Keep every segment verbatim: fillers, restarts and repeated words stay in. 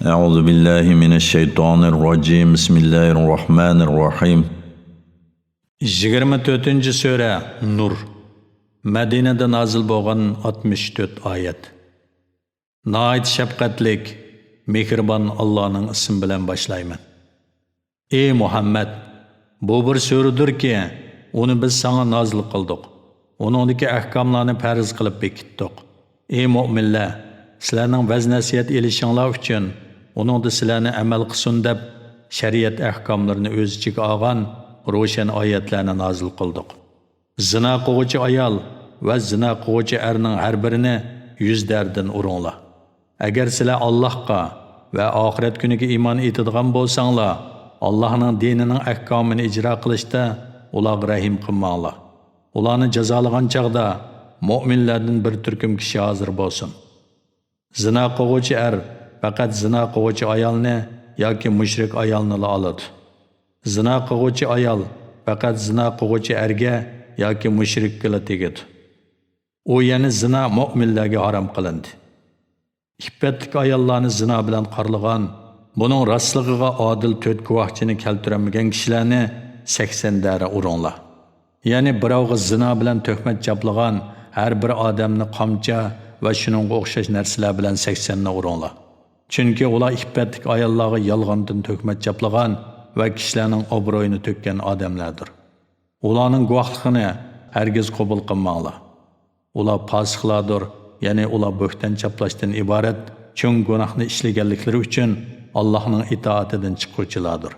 أعوذ بالله من الشيطان الرجيم. بسم الله الرحمن الرحيم. يىگىرمە تۆتىنچى سۈرە، نۇر. مەدىنىدە نازىل بولغان ئاتمىش تۆت ئايەت. ناھايىتى شەپقەتلىك، مېھرىبان ئاللانىڭ ئىسمى بىلەن باشلايمەن. ئى مۇھەممەد، بۇ بىر سۈرىدۇركى، ئۇنى بىز ساڭا نازىل قىلدۇق. ئۇنىڭدىكى ئەھكاملارنى پەرز قىلىپ بېكىتتۇق. ئى مۆمىنلەر، سىلەرنىڭ ۋەز-نەسىھەت ئېلىشىڭلار ئۈچۈن، ئۇنىڭدا سىلەرنى ئەمەل قىلسۇن دەپ، شەرىئەت ئەھكاملىرىنى ئۆز ئىچىگە ئالغان روشەن ئايەتلەرنى نازىل قىلدۇق. زىنا قىلغۇچى ئايال ۋە زىنا قىلغۇچى ئەرنىڭ ھەر بىرىنى يۈز دەردىن ئۇرۇڭلار. ئەگەر سىلەر ئاللاھقا ۋە ئاخىرەت كۈنىگە ئىمان ئېيتىدىغان بولساڭلار، ئاللاھنىڭ دىنىنىڭ ئەھكامىنى ئىجرا قىلىشتا ئۇلارغا رەھىم قىلماڭلار. ئۇلارنى جازالىغان چاغدا مۆمىنلەردىن بىر تۈركۈم كىشى ھازىر بولسۇن. زىنا قىلغۇچى ئەر پەقەت زىنا قىلغۇچى ئايالنى ياكى مۇشرىك ئايالنىلا ئالىدۇ. زىنا قىلغۇچى ئايال پەقەت زىنا قىلغۇچى ئەرگە ياكى مۇشرىككىلا تېگىدۇ. ئۇ يەنە زىنا مۆمىنلەرگە ھارام قىلىندى. ئىپپەتلىك ئاياللارنى زىنا بىلەن قارىلىغان، بۇنىڭ راستلىقىغا ئادىل تۆت گۇۋاھچىنى كەلتۈرەلمىگەن كىشىلەرنى سەكسەن دەرە ئۇرۇڭلار. يەنى بىراۋغا زىنا بىلەن تۆھمەت چاپلىغان ھەر بىر ئادەمنى قامچا ۋە شۇنىڭغا ئوخشاش نەرسىلەر بىلەن سەكسەننى ئۇرۇڭلار. چۈنكى ئۇلار ئىپپەتلىك ئاياللارغا يالغاندىن تۆھمەت چاپلىغان ۋە كىشىلەرنىڭ ئوبرويىنى تۆككەن ئادەملەردۇر. ئۇلارنىڭ گۇۋاھلىقىنى ھەرگىز قوبۇل قىلماڭلار. ئۇلار پاسىقلاردۇر، يەنى ئۇلار بۆھتان چاپلاشتىن ئىبارەت چوڭ گۇناھنى ئىشلىگەنلىكلىرى ئۈچۈن ئاللاھنىڭ ئىتائىتىدىن چىققۇچىلاردۇر.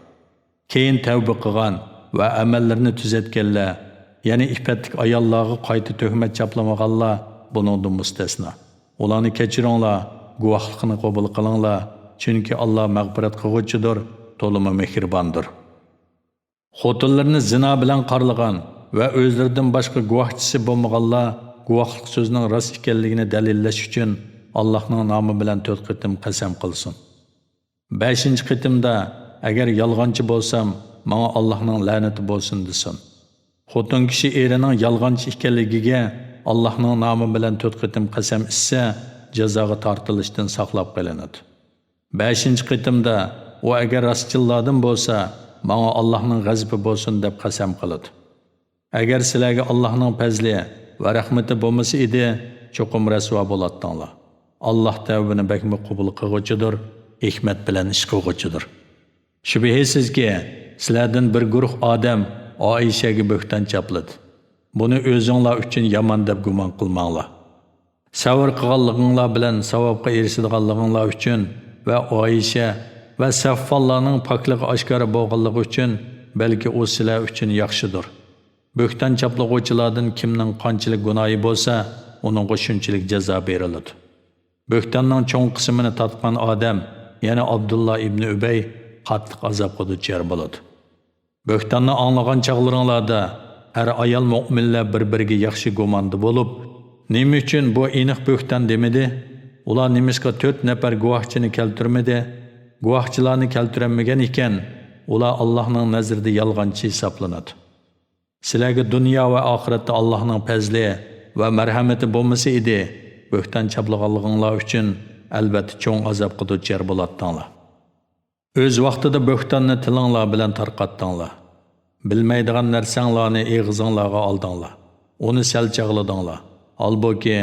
كېيىن تەۋبە قىلغان ۋە ئەمەللىرىنى تۈزەتكەنلەر، يەنى ئىپپەتلىك ئاياللارغا قايتا تۆھمەت چاپلىمىغانلار بۇنىڭدىن مۇستەسنا. ئۇلارنى كەچۈرۈڭلار، گۇۋاھلىقنى قوبۇل قىلىڭلار، چۈنكى ئاللا مەغپىرەت قىلغۇچىدۇر، تولىمۇ مېھرىباندۇر. خوتۇنلىرىنى زىنا بىلەن قارىلىغان ۋە ئۆزلىرىدىن باشقا گۇۋاھچىسى بولمىغانلار گۇۋاھلىق سۆزىنىڭ راست ئىكەنلىكىنى دەلىللەش ئۈچۈن ئاللاھنىڭ نامى بىلەن تۆت قېتىم قەسەم قىلسۇن. بەشىنچى قېتىمدا، ئەگەر يالغانچى بولسام، ماڭا ئاللاھنىڭ لەنىتى بولسۇن دېسۇن. خوتۇن كىشى ئېرىنىڭ يالغانچى ئىكەنلىكىگە ئاللاھنىڭ نامى بىلەن تۆت قېتىم قەسەم ئىچسە، جازاغا تارتىلىشتىن ساقلاپ قېلىنىدۇ. بەشىنچى قېتىمدا، ئۇ ئەگەر راستچىللاردىن بولسا، ماڭا ئاللاھنىڭ غەزىپى بولسۇن دەپ قەسەم قىلىدۇ. ئەگەر سىلەرگە ئاللاھنىڭ پەزلى ۋە رەھمىتى بولمىسا ئىدى، چوقۇم رەسۋا بولاتتىڭلار. ئاللاھ تەۋبىنى بەكمۇ قوبۇل قىلغۇچىدۇر، ھېكمەت بىلەن ئىش قىلغۇچىدۇر. شۈبھىسىزكى، سىلەردىن بىر گۇرۇھ ئادەم ئائىشەگە بۆھتان چاپلىدى. بۇنى ئۆزۈڭلار ئۈچۈن يامان دەپ گۇمان قىلماڭلار. سەۋر قىلغانلىقىڭلار بىلەن ساۋابقا ئېرىشىدىغانلىقىڭلار ئۈچۈن ۋە ئائىشە ۋە سەفۋانلارنىڭ پاكلىقى ئاشكارا بولغانلىقى ئۈچۈن، بەلكى ئۇ سىلەر ئۈچۈن ياخشىدۇر. بۆھتان چاپلىغۇچىلاردىن كىمنىڭ قانچىلىك گۇناھى بولسا، ئۇنىڭغا شۇنچىلىك جازا بېرىلىدۇ. بۆھتاننىڭ چوڭ قىسمىنى تارتقان ئادەم، يەنى ئابدۇللا ئىبنى ئۈبەي، قاتتىق ئازابقا دۇچار بولىدۇ. بۆھتاننى ئاڭلىغان چاغلىرىڭلاردا، ئەر-ئايال مۆمىنلەر بىر-بىرىگە ياخشى گۇماندا بولۇپ، نېمە ئۈچۈن بۇ ئېنىق بۆھتان دېمىدى؟ ئۇلار نېمىشقا تۆت نەپەر گۇۋاھچىنى كەلتۈرمىدى؟ گۇۋاھچىلارنى كەلتۈرەلمىگەن ئىكەن، ئۇلار ئاللاھنىڭ نەزىرىدە يالغانچى ھېسابلىنىدۇ. سىلەرگە دۇنيا ۋە ئاخىرەتتە ئاللاھنىڭ پەزلى ۋە مەرھەمىتى بولمىسا ئىدى، بۆھتان چاپلىغانلىقىڭلار ئۈچۈن ئەلۋەتتە چوڭ ئازابقا دۇچار بولاتتىڭلار. ئۆز ۋاقتىدا بۆھتاننى تىلىڭلار بىلەن تارقاتتىڭلار. بىلمەيدىغان نەرسەڭلارنى ئېغىزىڭلارغا ئالدىڭلار. ئۇنى سەل چاغلىدىڭلار. ھالبۇكى،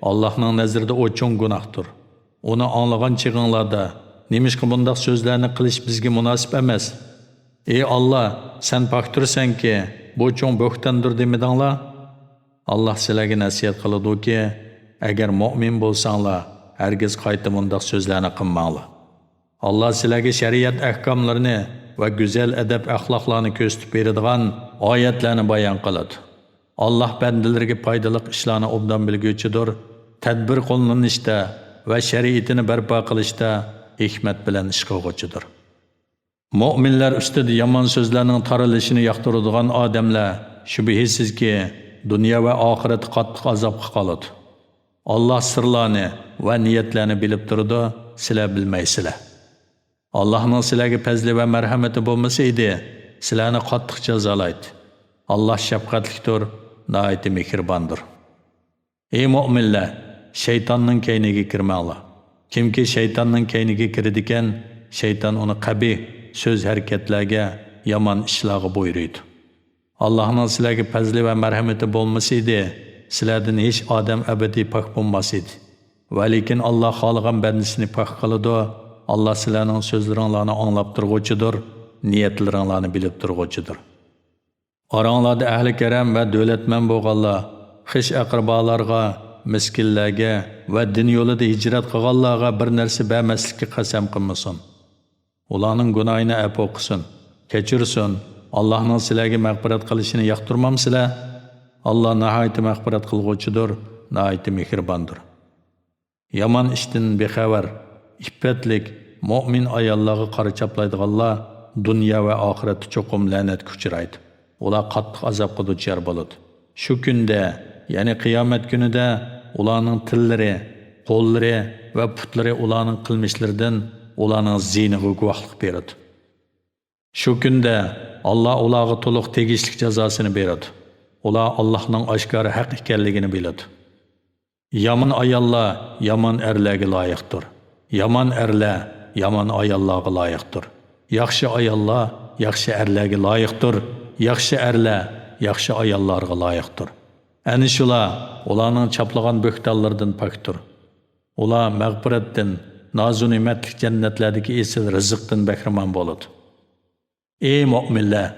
ئاللاھنىڭ نەزىرىدە ئۇ چوڭ گۇناھتۇر. ئۇنى ئاڭلىغان چېغىڭلاردا، نېمىشقا بۇنداق سۆزلەرنى قىلىش بىزگە مۇناسىپ ئەمەس؟ ئى ئاللا، سەن پاكتۇرسەنكى، بۇ چوڭ بۆھتاندۇر دېمىدىڭلار؟ ئاللا سىلەرگە نەسىھەت قىلىدۇكى، ئەگەر مۆمىن بولساڭلار، ھەرگىز قايتا مۇنداق سۆزلەرنى قىلماڭلار. ئاللا سىلەرگە شەرىئەت ئەھكاملىرىنى ۋە گۈزەل ئەدەپ-ئەخلاقلارنى كۆرسىتىپ بېرىدىغان ئايەتلەرنى بايان قىلىدۇ. ئاللا بەندىلىرىگە پايدىلىق ئىشلارنى ئوبدان بىلگۈچىدۇر، تەدبىر قوللىنىشتا ۋە شەرىئىتىنى بەرپا قىلىشتا ھېكمەت بىلەن ئىش قىلغۇچىدۇر. مۆمىنلەر ئۈستىدە يامان سۆزلەرنىڭ تارىلىشىنى ياقتۇرىدىغان ئادەملەر، شۈبھىسىزكى، دۇنيا ۋە ئاخىرەتتە قاتتىق ئازابقا قالىدۇ. ئاللا سىرلارنى ۋە نىيەتلەرنى بىلىپ تۇرىدۇ، سىلەر بىلمەيسىلەر. ئاللانىڭ سىلەرگە پەزلى ۋە مەرھەمىتى بولمىسا ئىدى، سىلەرنى قاتتىق جازالايتتى. ئاللا شەپقەتلىكتۇر، ناھايىتى مېھرىباندۇر. ئى مۆمىنلەر، شەيتاننىڭ كەينىگە كىرمەڭلار. كىمكى شەيتاننىڭ كەينىگە كىرىدىكەن، شەيتان ئۇنى قەبىھ سۆز-ھەرىكەتلەرگە، يامان ئىشلارغا بۇيرۇيدۇ. ئاللاھنىڭ سىلەرگە پەزلى ۋە مەرھەمىتى بولمىسا ئىدى، سىلەردىن ھېچ ئادەم ئەبەدىي پاك بولماس ئىدى. ۋەلىكىن ئاللاھ خالىغان بەندىسىنى پاك قىلىدۇ. ئاللاھ سىلەرنىڭ سۆزلىرىڭلارنى ئاڭلاپ تۇرغۇچىدۇر، نىيەتلىرىڭلارنى بىلىپ تۇرغۇچىدۇر. ئاراڭلاردا ئەھلى كەرەم ۋە دۆلەتمەن بولغانلار، خىش-ئەقرىبالارغا، مىسكىنلەرگە ۋە دىن يولىدا ھىجرەت قىلغانلارغا بىر نەرسە بەرمەسلىككە قەسەم قىلمىسۇن. ئۇلارنىڭ گۇناھىنى ئەپۇ قىلسۇن، كەچۈرسۇن. ئاللاھنىڭ سىلەرگە مەغپىرەت قىلىشىنى ياقتۇرمامسىلەر؟ ئاللاھ ناھايىتى مەغپىرەت قىلغۇچىدۇر، ناھايىتى مېھرىباندۇر. يامان ئىشتىن بىخەۋەر، ئىپپەتلىك، مۆمىن ئاياللارغا قارا چاپلايدىغانلار دۇنيا ۋە ئاخىرەتتە چوقۇم لەنەتكە ئۇچرايدۇ. ئۇلار قاتتىق ئازابقا دۇچار بولىدۇ. شۇ كۈندە، يەنى قىيامەت كۈنىدە ئۇلارنىڭ تىللىرى، قوللىرى ۋە پۇتلىرى ئۇلارنىڭ قىلمىشلىرىدىن، ئۇلارنىڭ زىيىنىغا گۇۋاھلىق بېرىدۇ. شۇ كۈندە ئاللاھ ئۇلارغا تولۇق تېگىشلىك جازاسىنى بېرىدۇ. ئۇلار ئاللاھنىڭ ئاشكارا ھەق ئىكەنلىكىنى بىلىدۇ. يامان ئاياللار يامان ئەرلەرگە لايىقتۇر. يامان ئەرلەر يامان ئاياللارغا لايىقتۇر. ياخشى ئاياللار ياخشى ئەرلەرگە لايىقتۇر. ياخشى ئەرلەر ياخشى ئاياللارغا لايىقتۇر. ئەنە شۇلار ئۇلارنىڭ چاپلىغان بۆھتانلىرىدىن پاكتۇر. ئۇلار مەغپىرەتتىن، نازۇنېمەتلىك جەننەتلەردىكى ئېسىل رىزىقتىن بەھرىمەن بولىدۇ. ئەي مۆمىنلەر!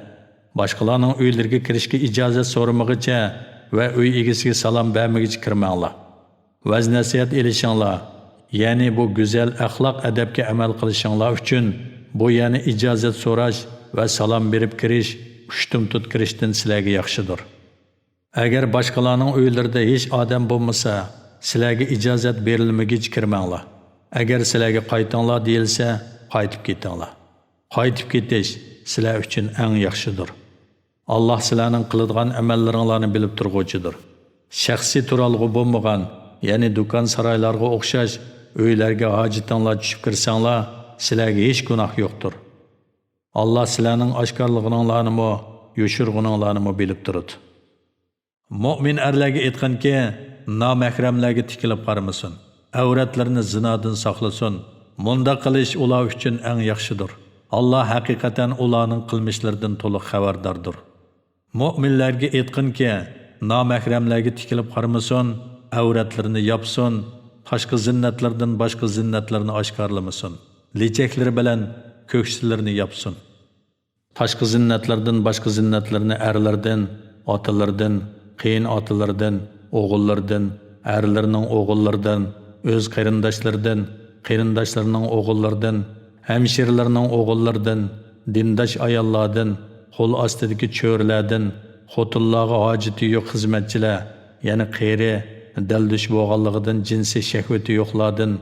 باشقىلارنىڭ ئۆيلىرىگە كىرىشكە ئىجازەت سورىمىغىچە ۋە ئۆي ئىگىسىگە سالام بەرمىگىچە كىرمەڭلار. ۋەز-نەسىھەت ئېلىشىڭلار، يەنى بۇ گۈزەل ئەخلاق-ئەدەپكە ئەمەل قىلىشىڭلار ئۈچۈن بۇ يەنى ئىجازەت سوراش ۋە سالام بېرىپ كىرىش، ئۇشتۇمتۇت كىرىشتىن سىلەرگە ياخشىدۇر. ئەگەر باشقىلارنىڭ ئۆيلىرىدە ھېچ ئادەم بولمىسا، سىلەرگە ئىجازەت بېرىلمىگىچە كىرمەڭلار. ئەگەر سىلەرگە قايتىڭلار دېيىلسە، قايتىپ كېتىڭلار. قايتىپ كېتىش سىلەر ئۈچۈن ئەڭ ياخشىدۇر. ئاللاھ سىلەرنىڭ قىلىدىغان ئەمەللىرىڭلارنى بىلىپ تۇرغۇچىدۇر. شەخسىي تۇرالغۇ بولمىغان، يەنى دۇكان-سارايلارغا ئوخشاش ئۆيلەرگە ھاجىتىڭلار چۈشۈپ كىرسەڭلار، سىلەرگە ھېچ گۇناھ يوقتۇر. ئاللاھ سىلەرنىڭ ئاشكارىلىغىنىڭلارنىمۇ، يوشۇرغىنىڭلارنىمۇ بىلىپ تۇرىدۇ. مۆمىن ئەرلەرگە ئېيتقىنكى، نامەھرەملەرگە تىكىلىپ قارىمىسۇن، ئەۋرەتلىرىنى زىنادىن ساقلىسۇن. مۇنداق قىلىش ئۇلار ئۈچۈن ئەڭ ياخشىدۇر. ئاللاھ ھەقىقەتەن ئۇلارنىڭ قىلمىشلىرىدىن تولۇق خەۋەرداردۇر. مۆمىنلەرگە ئېيتقىنكى، نامەھرەملەرگە تىكىلىپ قارىمىسۇن، ئەۋرەتلىرىنى ياپسۇن، تاشقى زىننەتلىرىدىن باشقا زىننەتلىرىنى ئاشكارىلىمىسۇن، لېچەكلىرى بىلەن كۆكسىلىرىنى ياپسۇن. تاشقى زىننەتلىرىدىن باشقا زىننەتلىرىنى ئەرلىرىدىن، ئاتىلىرىدىن، قېيىن ئاتىلىرىدىن، ئوغۇللىرىدىن، ئەرلىرىنىڭ ئوغۇللىرىدىن، ئۆز قېرىنداشلىرىدىن، قېرىنداشلىرىنىڭ ئوغۇللىرىدىن، ھەمشىرىلىرىنىڭ ئوغۇللىرىدىن، دىنداش ئاياللاردىن، قول ئاستىدىكى چۆرىلەردىن، خوتۇنلارغا ھاجىتى يوق خىزمەتچىلەر، يەنى قېرى، دەلدۈش بولغانلىقىدىن جىنسىي شەھۋىتى يوقلاردىن،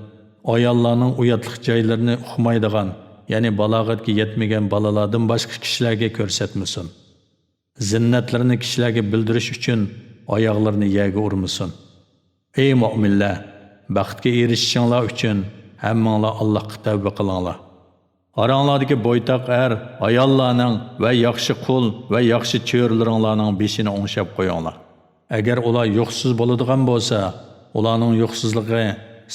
ئاياللارنىڭ ئۇياتلىق جايلىرىنى ئۇقمايدىغان، يەنى بالاغەتكە يەتمىگەن بالىلاردىن باشقا كىشىلەرگە كۆرسەتمىسۇن. زىننەتلىرىنى كىشىلەرگە بىلدۈرۈش ئۈچۈن ئاياغلىرىنى يەرگە ئۇرمىسۇن. ئەي مۆمىنلەر! بەختكە ئېرىشىشىڭلار ئۈچۈن ھەممىڭلار ئاللاھقا تەۋبە قىلىڭلار. ئاراڭلاردىكى بويتاق ئەر، ئاياللارنىڭ ۋە ياخشى قۇل ۋە ياخشى چۆرىلىرىڭلارنىڭ بېشىنى ئوڭشاپ قويۇڭلار. ئەگەر ئۇلار يوقسۇز بولىدىغان بولسا، ئۇلارنىڭ يوقسۇزلۇقى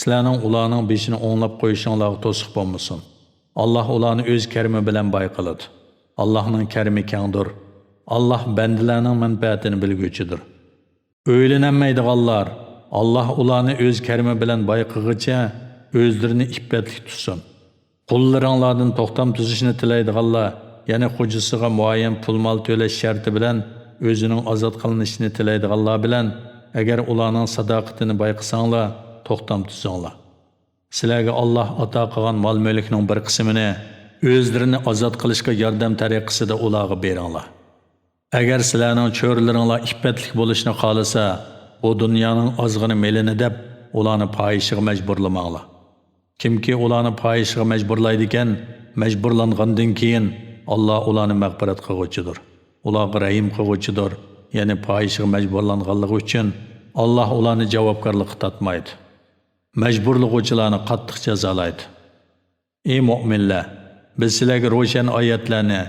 سىلەرنىڭ ئۇلارنىڭ بېشىنى ئوڭلاپ قويۇشۇڭلارغا توسۇق بولمىسۇن. ئاللاھ ئۇلارنى ئۆز كەرىمى بىلەن باي قىلىدۇ. ئاللاھنىڭ كەرىمى كەڭدۇر. ئاللاھ بەندىلەرنىڭ مەنپەئەتىنى بىلگۈچىدۇر. ئۆيلىنەلمەيدىغانلار، ئاللاھ ئۇلارنى ئۆز كەرىمى بىلەن باي قىلغىچە، ئۆزلىرىنى ئىپپەتلىك تۇتسۇن. قۇللىرىڭلاردىن توختام تۈزۈشنى تىلەيدىغانلار، يەنى خوجىسىغا مۇئەييەن پۇل-مال تۆلەش شەرتى بىلەن ئۆزىنىڭ ئازاد قىلىنىشىنى تىلەيدىغانلار بىلەن، ئەگەر ئۇلارنىڭ ساداقىتىنى بايقىساڭلار، توختام تۈزۈڭلار. سىلەرگە ئاللاھ ئاتا قىلغان مال-مۈلۈكنىڭ بىر قىسمىنى ئۆزلىرىنى ئازاد قىلىشقا ياردەم تەرىقىسىدە ئۇلارغا بېرىڭلار. ئەگەر سىلەرنىڭ چۆرىلىرىڭلار ئىپپەتلىك بولۇشنى خالىسا، بۇ دۇنيانىڭ ئازغىنە مېلىنى دەپ، ئۇلارنى پاھىشىگە مەجبۇرلىماڭلار. كىمكى ئۇلارنى پاھىشىگە مەجبۇرلايدىكەن، مەجبۇرلانغاندىن كېيىن، ئاللاھ ئۇلارنى مەغپىرەت قىلغۇچىدۇر. ئۇلارغا رەھىم قىلغۇچىدۇر، يەنى پاھىشىگە مەجبۇرلانغانلىقى ئۈچۈن، ئاللاھ ئۇلارنى جاۋابكارلىققا تارتمايدۇ. مەجبۇرلىغۇچىلارنى قاتتىق جازالايدۇ. ئەي مۆمىنلەر! بىز سىلەرگە روشەن ئايەتلەرنى،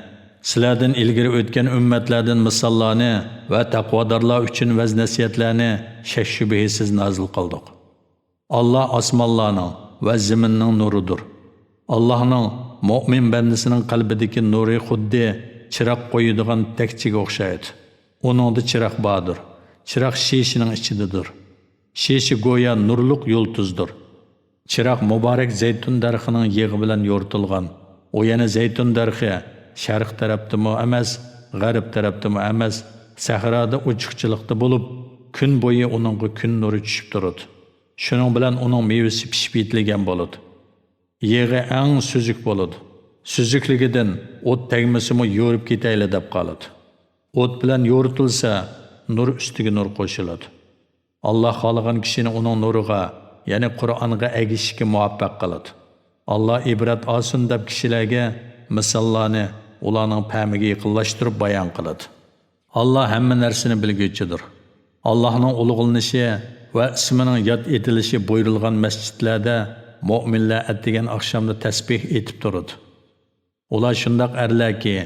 سىلەردىن ئىلگىرى ئۆتكەن ئۈممەتلەردىن مىساللارنى ۋە تەقۋادارلار ئۈچۈن ۋەز-نەسىھەتلەرنى شەك-شۈبھىسىز نازىل قىلدۇق. ئاللاھ ئاسمانلارنىڭ ۋە زېمىننىڭ نۇرىدۇر. ئاللاھنىڭ مۆمىن بەندىسىنىڭ قەلبىدىكى نۇرى خۇددى چىراغ قويىدىغان تەكچىگە ئوخشايدۇ. ئۇنىڭدا چىراغ باردۇر. چىراغ شېشىنىڭ ئىچىدىدۇر. شېشە گويا نۇرلۇق يۇلتۇزدۇر. چىراغ مۇبارەك زەيتۇن دەرىخىنىڭ يېغى بىلەن يورۇتۇلغان. ئۇ يەنە زەيتۇن دەرىخى شەرق تەرەپتىمۇ ئەمەس، غەرب تەرەپتىمۇ ئەمەس، سەھرادا ئوچۇقچىلىقتا بولۇپ، كۈن بويى ئۇنىڭغا كۈن نۇرى چۈشۈپ تۇرىدۇ. شۇنىڭ بىلەن ئۇنىڭ مېۋىسى پىشىپ يېتىلگەن بولىدۇ. يېغى ئەڭ سۈزۈك بولىدۇ. سۈزۈكلۈكىدىن ئوت تەگمىسىمۇ يورۇپ كېتەيلى دەپ قالىدۇ. ئوت بىلەن يورۇتۇلسا، نۇر ئۈستىگە نۇر قوشۇلىدۇ. ئاللا خالىغان كىشىنى ئۇنىڭ نۇرىغا، يەنى قۇرئانغا ئەگىشىشكە مۇۋەپپەق قىلىدۇ. ئاللا ئىبرەت ئالسۇن دەپ كىشىلەرگە مىساللارنى، ئۇلارنىڭ پەھمىگە يېقىنلاشتۇرۇپ بايان قىلىدۇ. ئاللا ھەممە نەرسىنى بىلگۈچىدۇر. ئاللاھنىڭ ئۇلۇغلىنىشى ۋە ئىسمىنىڭ ياد ئېتىلىشى بۇيرۇلغان مەسچىتلەردە مۆمىنلەر ئەتىگەن ئاخشامدا تەسبىھ ئېيتىپ تۇرىدۇ. ئۇلار شۇنداق ئەرلەركى،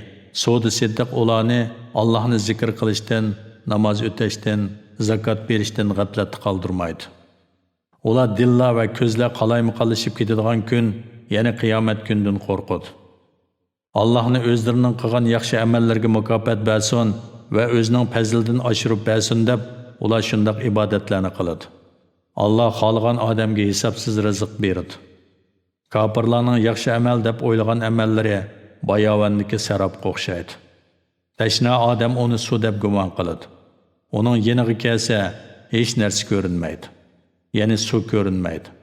سودا-سېتىق ئۇلارنى ئاللاھنى زىكىر قىلىشتىن، ناماز ئۆتەشتىن، زاكات بېرىشتىن غەپلەتتە قالدۇرمايدۇ. ئۇلار دىللار ۋە كۆزلەر قالايمىقانلىشىپ كېتىدىغان كۈن، يەنى قىيامەت كۈنىدىن قورقىدۇ. ئاللاھنى ئۆزلىرىنىڭ قىلغان ياخشى ئەمەللىرىگە مۇكاپات بەرسۇن ۋە ئۆزىنىڭ پەزلىدىن ئاشۇرۇپ بەرسۇن دەپ، ئۇلار شۇنداق ئىبادەتلەرنى قىلىدۇ. ئاللا خالىغان ئادەمگە ھېسابسىز رىزىق بېرىدۇ. كاپىرلارنىڭ ياخشى ئەمەل دەپ ئويلىغان ئەمەللىرى باياۋاندىكى سەرابقا ئوخشايدۇ. تەشنا ئادەم ئۇنى سۇ دەپ گۇمان قىلىدۇ. ئۇنىڭ يېنىغا كەلسە، ھېچ نەرسە كۆرۈنمەيدۇ. يەنى سۇ كۆرۈنمەيدۇ.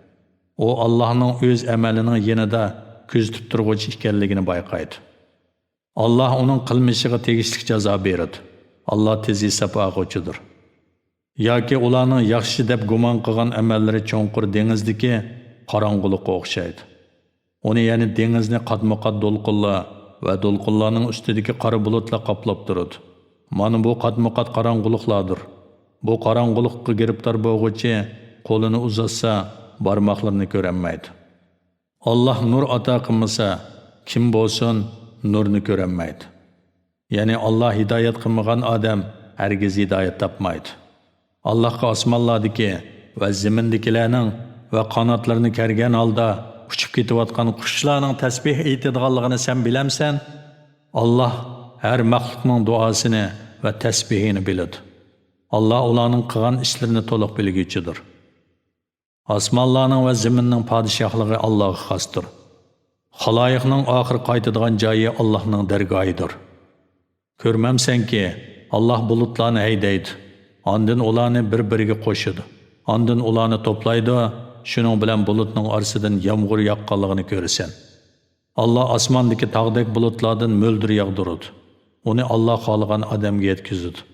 ئۇ ئاللاھنىڭ ئۆز ئەمەلىنىڭ يېنىدا كۆزىتىپ تۇرغۇچى ئىكەنلىكىنى بايقايدۇ. ئاللا ئۇنىڭ قىلمىشىغا تېگىشلىك جازا بېرىدۇ. ئاللا تېز ھېساب ئالغۇچىدۇر. ياكى ئۇلارنىڭ ياخشى دەپ گۇمان قىلغان ئەمەللىرى چوڭقۇر دېڭىزدىكى قاراڭغۇلۇققا ئوخشايدۇ. ئۇنى، يەنى دېڭىزنى قاتمۇقات دولقۇنلار ۋە دولقۇنلارنىڭ ئۈستىدىكى قارا بۇلۇتلار قاپلاپ تۇرىدۇ. مانا بۇ قاتمۇقات قاراڭغۇلۇقلاردۇر. بۇ قاراڭغۇلۇققا گىرىپتار بولغۇچى قولىنى ئۇزاتسا، بارماقلىرىنى كۆرەلمەيدۇ. ئاللا نۇر ئاتا قىلمىسا، كىم بولسۇن نۇرنى كۆرەلمەيدۇ. يەنى ئاللا ھىدايەت قىلمىغان ئادەم ھەرگىز ھىدايەت تاپمايدۇ. ئاللاھقا ئاسمانلاردىكى ۋە زېمىندىكىلەرنىڭ ۋە قاناتلىرىنى كەرگەن ھالدا ئۇچۇپ كېتىۋاتقان قۇشلارنىڭ تەسبىھ ئېيتىدىغانلىقىنى سەن بىلەمسەن؟ ئاللا ھەر مەخلۇقنىڭ دۇئاسىنى ۋە تەسبىھىنى بىلىدۇ. ئاللا ئۇلارنىڭ قىلغان ئىشلىرىنى تولۇق بىلگۈچىدۇر. ئاسمانلارنىڭ ۋە زېمىننىڭ پادىشاھلىقى ئاللاغا خاستۇر. خالايىقنىڭ ئاخىر قايتىدىغان جايى ئاللاھنىڭ دەرگاھىدۇر. كۆرمەمسەنكى، ئاللاھ بۇلۇتلارنى ھەيدەيدۇ، ئاندىن ئۇلارنى بىر-بىرىگە قوشىدۇ، ئاندىن ئۇلارنى توپلايدۇ، شۇنىڭ بىلەن بۇلۇتنىڭ ئارىسىدىن يامغۇر ياغقانلىقىنى كۆرىسەن. ئاللاھ ئاسماندىكى تاغدەك بۇلۇتلاردىن مۆلدۈر ياغدۇرىدۇ. ئۇنى ئاللاھ خالىغان ئادەمگە يەتكۈزىدۇ.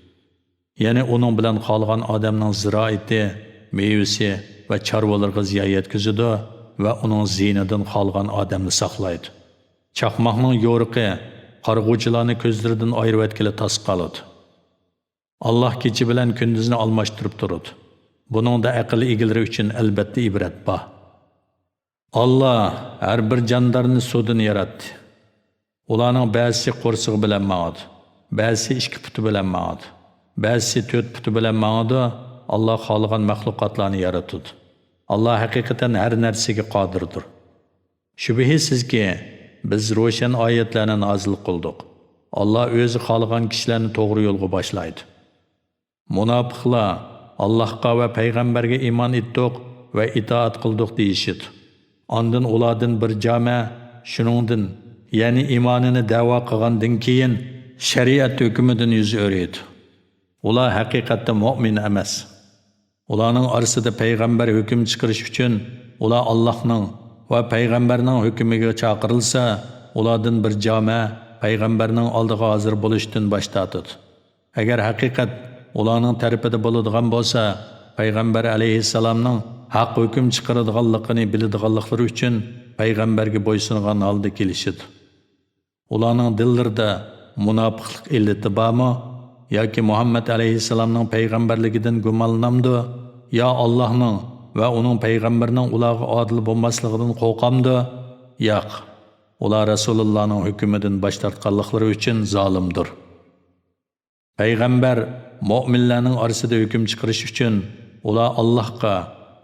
يەنى ئۇنىڭ بىلەن خالىغان ئادەمنىڭ زىرائىتى، مېۋىسى ۋە چارۋىلىرىغا زىيان يەتكۈزىدۇ ۋە ئۇنىڭ زىيىنىدىن خالىغان ئادەمنى ساقلايدۇ. چاقماقنىڭ يورۇقى قارىغۇچىلارنى كۆزلىرىدىن ئايرىۋەتكىلى تاس قالىدۇ. ئاللاھ كېچە بىلەن كۈندۈزنى ئالماشتۇرۇپ تۇرىدۇ. بۇنىڭدا ئەقىل ئىگىلىرى ئۈچۈن ئەلبەتتە ئىبرەت بار. ئاللاھ ھەر بىر جاندارنى سۇدىن ياراتتى. ئۇلارنىڭ بەزىسى قورسىقى بىلەن ماڭىدۇ، بەزىسى ئىككى پۇتى بىلەن ماڭىدۇ، بەزىسى تۆت پۇتى بىلەن ماڭىدۇ. ئاللاھ خالىغان مەخلۇقاتلارنى يارىتىدۇ. ئاللاھ ھەقىقەتەن ھەر نەرسىگە قادىردۇر. شۈبھىسىزكى، بىز روشەن ئايەتلەرنى نازىل قىلدۇق. ئاللاھ ئۆزى خالىغان كىشىلەرنى توغرا يولغا باشلايدۇ. مۇناپىقلار، «ئاللاھقا ۋە پەيغەمبەرگە ئىمان ئېيتتۇق ۋە ئىتائەت قىلدۇق» دېيىشىدۇ. ئاندىن ئۇلاردىن بىر جامە شۇنىڭدىن، يەنى ئىمانىنى دەۋا قىلغاندىن كېيىن، شەرىئەت ھۆكمىدىن يۈز ئۆرۈيدۇ. ئۇلار ھەقىقەتتە مۆمىن ئەمەس. ئۇلارنىڭ ئارىسىدا پەيغەمبەر ھۆكۈم چىقىرىش ئۈچۈن، ئۇلار ئاللاھنىڭ ۋە پەيغەمبەرنىڭ ھۆكمىگە چاقىرىلسا، ئۇلاردىن بىر جامە پەيغەمبەرنىڭ ئالدىغا ھازىر بولۇشتىن باش تارتىدۇ. ئەگەر ھەقىقەت ئۇلارنىڭ تەرىپىدە بولىدىغان بولسا، پەيغەمبەر ئەلەيھىسسالامنىڭ ھەق ھۆكۈم چىقىرىدىغانلىقىنى بىلىدىغانلىقلىرى ئۈچۈن پەيغەمبەرگە بويسۇنغان ھالدا كېلىشىدۇ. ئۇلارنىڭ دىللىرىدا مۇناپىقلىق ئىللىتى بارمۇ؟ ياكى مۇھەممەد ئەلەيھىسسالامنىڭ پەيغەمبەرلىكىدىن گۇمانلىنامدۇ؟ يا ئاللاھنىڭ ۋە ئۇنىڭ پەيغەمبىرىنىڭ ئۇلارغا ئادىل بولماسلىقىدىن قورقامدۇ؟ ياق. ئۇلار رەسۇلۇللانىڭ ھۆكمىدىن باش تارتقانلىقلىرى ئۈچۈن زالىمدۇر. پەيغەمبەر مۆمىنلەرنىڭ ئارىسىدا ھۆكۈم چىقىرىش ئۈچۈن ئۇلار ئاللاھقا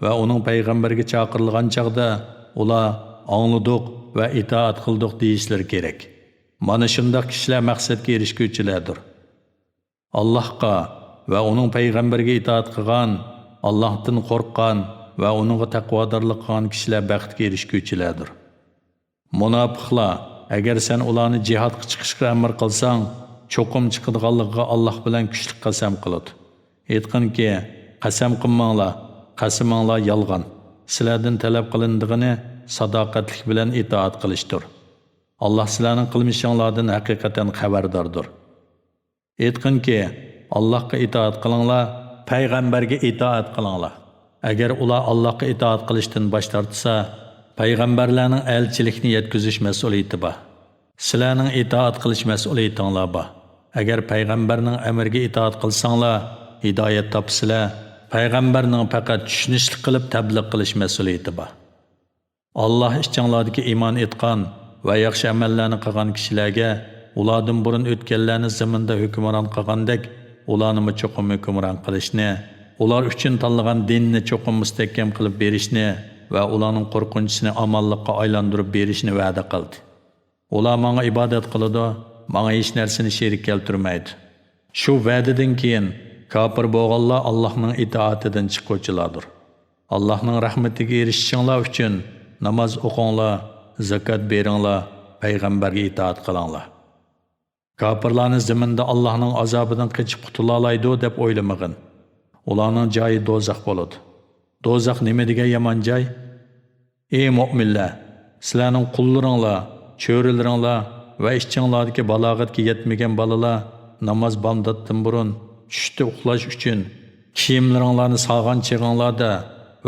ۋە ئۇنىڭ پەيغەمبىرىگە چاقىرىلغان چاغدا ئۇلار «ئاڭلىدۇق ۋە ئىتائەت قىلدۇق» دېيىشلىرى كېرەك. مانا شۇنداق كىشىلەر مەقسەتكە ئېرىشكۈچىلەردۇر. ئاللاھقا ۋە ئۇنىڭ پەيغەمبىرىگە ئىتائەت قىلغان، ئاللاھتىن قورققان ۋە ئۇنىڭغا تەقۋادارلىق قىلغان كىشىلەر بەختكە ئېرىشكۈچىلەردۇر. مۇناپىقلار، ئەگەر سەن ئۇلارنى جىھادقا چىقىشقا ئەمىر قىلساڭ، چوقۇم چىقىدىغانلىقىغا ئاللاھ بىلەن كۈچلۈك قەسەم قىلىدۇ. ئېيتقىنكى، قەسەم قىلماڭلار، قەسىمىڭلار يالغان. سىلەردىن تەلەپ قىلىنىدىغىنى ساداقەتلىك بىلەن ئىتائەت قىلىشتۇر. ئاللاھ سىلەرنىڭ قىلمىشىڭلاردىن ھەقىقەتەن خەۋەرداردۇر. ئېيتقىنكى، ئاللاھقا ئىتائەت قىلىڭلار، پەيغەمبەرگە ئىتائەت قىلىڭلار. ئەگەر ئۇلار ئاللاھقا ئىتائەت قىلىشتىن باش تارتسا، پەيغەمبەرلەرنىڭ ئەلچىلىكنى يەتكۈزۈش مەسئۇلىيىتى بار. سىلەرنىڭ ئىتائەت قىلىش مەسئۇلىيىتىڭلار بار. ئەگەر پەيغەمبەرنىڭ ئەمرىگە ئىتائەت قىلساڭلار، ھىدايەت تاپىسىلەر. پەيغەمبەرنىڭ پەقەت چۈشىنىشلىك قىلىپ تەبلىغ قىلىش مەسئۇلىيىتى بار. ئاللاھ ئىچىڭلاردىكى ئىمان ئېيتقان ۋە ياخشى ئەمەللەرنى قىلغان كىشىلەرگە ئۇلاردىن بۇرۇن ئۆتكەنلەرنى زېمىندا ھۆكۈمران قىلغاندەك، ئۇلارنىمۇ چوقۇم ھۆكۈمران قىلىشنى، ئۇلار ئۈچۈن تاللىغان دىننى چوقۇم مۇستەھكەم قىلىپ بېرىشنى ۋە ئۇلارنىڭ قورقۇنچىسىنى ئامانلىققا ئايلاندۇرۇپ بېرىشنى ۋەدە قىلدى. ئۇلار ماڭا ئىبادەت قىلىدۇ، ماڭا ھېچ نەرسىنى شېرىك كەلتۈرمەيدۇ. شۇ ۋەدىدىن كېيىن كاپىر بولغانلار ئاللاھنىڭ ئىتائىتىدىن چىققۇچىلاردۇر. ئاللاھنىڭ رەھمىتىگە ئېرىشىشىڭلار ئۈچۈن ناماز ئوقۇڭلار، زاكات بېرىڭلار، پەيغەمبەرگە ئىتائەت قىلىڭلار. كاپىرلارنى زېمىندا ئاللاھنىڭ ئازابىدىن قېچىپ قۇتۇلالايدۇ دەپ ئويلىمىغىن. ئۇلارنىڭ جايى دوزاخ بولىدۇ. دوزاخ نېمە دېگەن يامان جاي؟ ئى مۆمىنلەر! سىلەرنىڭ قۇللىرىڭلار، چۆرىلىرىڭلار ۋە ئىچىڭلاردىكى بالاغەتكە يەتمىگەن بالىلار ناماز بامداتتىن بۇرۇن، چۈشتە ئۇخلاش ئۈچۈن، كىيىملىرىڭلارنى سالغان چېغىڭلاردا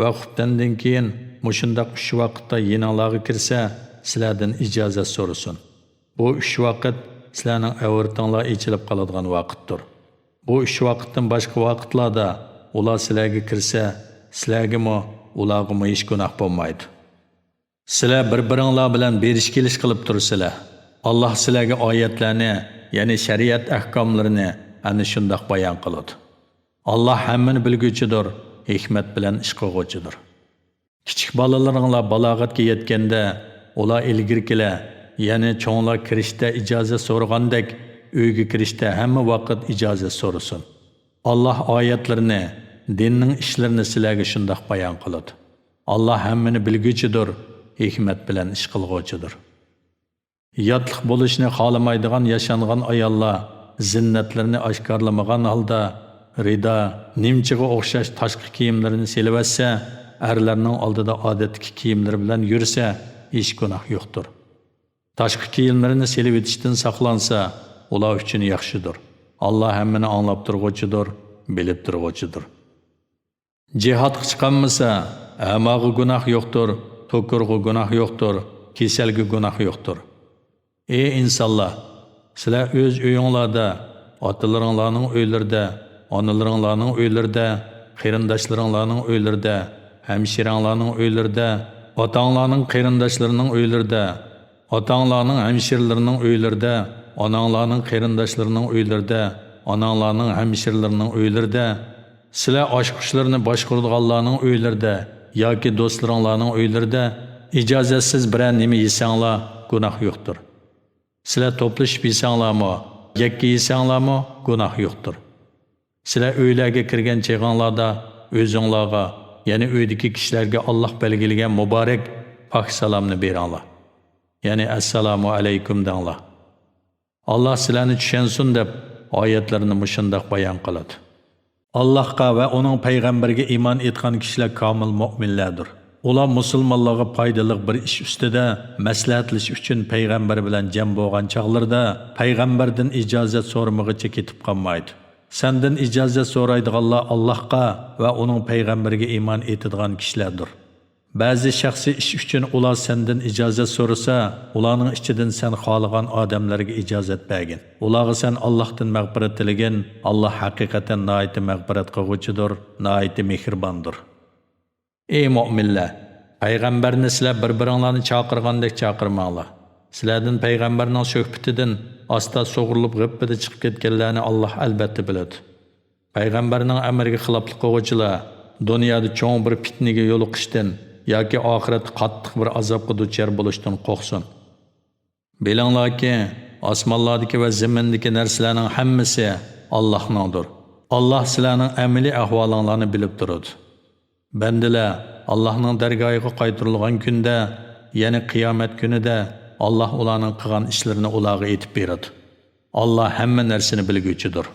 ۋە خۇپتەندىن كېيىن مۇشۇنداق ئۈچ ۋاقىتتا يېنىڭلارغا كىرسە، سىلەردىن ئىجازەت سورىسۇن. بۇ ئۈچ ۋاقىت سىلەرنىڭ ئەۋرىتىڭلار ئېچىلىپ قالىدىغان ۋاقىتتۇر. بۇ ئۈچ ۋاقىتتىن باشقا ۋاقىتلاردا ئۇلار سىلەرگە كىرسە، سىلەرگىمۇ، ئۇلارغىمۇ ھېچ گۇناھ بولمايدۇ. سىلەر بىر-بىرىڭلار بىلەن بېرىش-كېلىش قىلىپ تۇرىسىلەر. ئاللاھ سىلەرگە ئايەتلەرنى، يەنى شەرىئەت ئەھكاملىرىنى ئەنە شۇنداق بايان قىلىدۇ. ئاللاھ ھەممىنى بىلگۈچىدۇر، ھېكمەت بىلەن ئىش قىلغۇچىدۇر. كىچىك بالىلىرىڭلار بالاغەتكە يەتكەندە، ئۇلار ئىلگىرىكىلەر، يەنى چوڭلار كىرىشتە ئىجازەت سورىغاندەك، ئۆيگە كىرىشتە ھەممە ۋاقىت ئىجازەت سورىسۇن. ئاللاھ ئايەتلىرىنى، دىننىڭ ئىشلىرىنى سىلەرگە شۇنداق بايان قىلىدۇ. ئاللاھ ھەممىنى بىلگۈچىدۇر، ھېكمەت بىلەن ئىش قىلغۇچىدۇر. ياتلىق بولۇشنى خالىمايدىغان ياشانغان ئاياللار زىننەتلىرىنى ئاشكارىلىمىغان ھالدا رىدا، نىمچىغا ئوخشاش تاشقى كىيىملىرىنى سېلىۋەتسە، ئەرلەرنىڭ ئالدىدا ئادەتتىكى كىيىملىرى بىلەن يۈرسە، ھېچ گۇناھ يوقتۇر. تاشقى كىيىملىرىنى سېلىۋېتىشتىن ساقلانسا، ئۇلار ئۈچۈن ياخشىدۇر. ئاللاھ ھەممىنى ئاڭلاپ تۇرغۇچىدۇر، بىلىپ تۇرغۇچىدۇر. جىھادقا چىقالمىسا، ئەماغا گۇناھ يوقتۇر، توكۇرغا گۇناھ يوقتۇر، كېسەلگە گۇناھ يوقتۇر. ئى ئىنسانلار! سىلەر ئۆز ئۆيۈڭلاردا، ئاتىلىرىڭلارنىڭ ئۆيلىرىدە، ئانىلىرىڭلارنىڭ ئۆيلىرىدە، قېرىنداشلىرىڭلارنىڭ ئۆيلىرىدە، ھەمشىرەڭلارنىڭ ئۆيلىرىدە، ئاتاڭلارنىڭ قېرىنداشلىرىنىڭ ئۆيلىرىدە، ئاتاڭلارنىڭ ھەمشىرىلىرىنىڭ ئۆيلىرىدە، ئاناڭلارنىڭ قېرىنداشلىرىنىڭ ئۆيلىرىدە، ئاناڭلارنىڭ ھەمشىرىلىرىنىڭ ئۆيلىرىدە، سىلەر ئاچقۇچلىرىنى باشقۇرىدىغانلارنىڭ ئۆيلىرىدە ياكى دوستلىرىڭلارنىڭ ئۆيلىرىدە ئىجازەتسىز بىرەر نېمە يېسەڭلار، گۇناھ يوقتۇر. سىلەر توپلىشىپ يېسەڭلارمۇ، يەككە يېسەڭلارمۇ، گۇناھ يوقتۇر. سىلەر ئۆيلەرگە كىرگەن چېغىڭلاردا ئۆزۈڭلارغا، يەنى ئۆيدىكى كىشىلەرگە ئاللاھ بەلگىلىگەن مۇبارەك، پاك سالامنى بېرىڭلار. يەنى ئەسسالامۇ ئەلەيكۇم دەڭلار. ئاللاھ سىلەرنى چۈشەنسۇن دەپ ئايەتلىرىنى مۇشۇنداق بايان قىلىدۇ. ئاللاھقا ۋە ئۇنىڭ پەيغەمبىرىگە ئىمان ئېيتقان كىشىلەر كامىل مۆمىنلەردۇر. ئۇلار مۇسۇلمانلارغا پايدىلىق بىر ئىش ئۈستىدە مەسلىھەتلىشىش ئۈچۈن پەيغەمبەر بىلەن جەم بولغان چاغلىرىدا، پەيغەمبەردىن ئىجازەت سورىمىغىچە كېتىپ قالمايدۇ. سەندىن ئىجازەت سورايدىغانلار ئاللاھقا ۋە ئۇنىڭ پەيغەمبىرىگە ئىمان ئېيتىدىغان كىشىلەردۇر. بەزى شەخسىي ئىش ئۈچۈن ئۇلار سەندىن ئىجازەت سورىسا، ئۇلارنىڭ ئىچىدىن سەن خالىغان ئادەملەرگە ئىجازەت بەرگىن. ئۇلارغا سەن ئاللاھتىن مەغپىرەت تىلىگىن، ئاللاھ ھەقىقەتەن ناھايىتى مەغپىرەت قىلغۇچىدۇر، ناھايىتى مېھرىباندۇر. ئى مۆمىنلەر! پەيغەمبەرنى سىلەر بىر-بىرىڭلارنى چاقىرغاندەك چاقىرماڭلار. سىلەردىن پەيغەمبەرنىڭ سۆھبىتىدىن ئاستا سۇغۇرۇلۇپ غىپپىدە چىقىپ كەتكەنلەرنى ئاللاھ ئەلبەتتە بىلىدۇ. پەيغەمبەرنىڭ ئەمرىگە خىلاپلىق قىلغۇچىلار دۇنيادا چوڭ بىر پىتنىگە يولۇقۇشتىن، ياكى ئاخىرەتتە قاتتىق بىر ئازابقا دۇچار بولۇشتىن قورقسۇن. بىلىڭلاركى، ئاسمانلاردىكى ۋە زېمىندىكى نەرسىلەرنىڭ ھەممىسى ئاللاھنىڭدۇر. ئاللاھ سىلەرنىڭ ئەمەلىي ئەھۋالىڭلارنى بىلىپ تۇرىدۇ. بەندىلەر ئاللاھنىڭ دەرگاھىغا قايتۇرۇلغان كۈندە، يەنى قىيامەت كۈنىدە، ئاللاھ ئۇلارنىڭ قىلغان ئىشلىرىنى ئۇلارغا ئېيتىپ بېرىدۇ. ئاللاھ ھەممە نەرسىنى بىلگۈچىدۇر.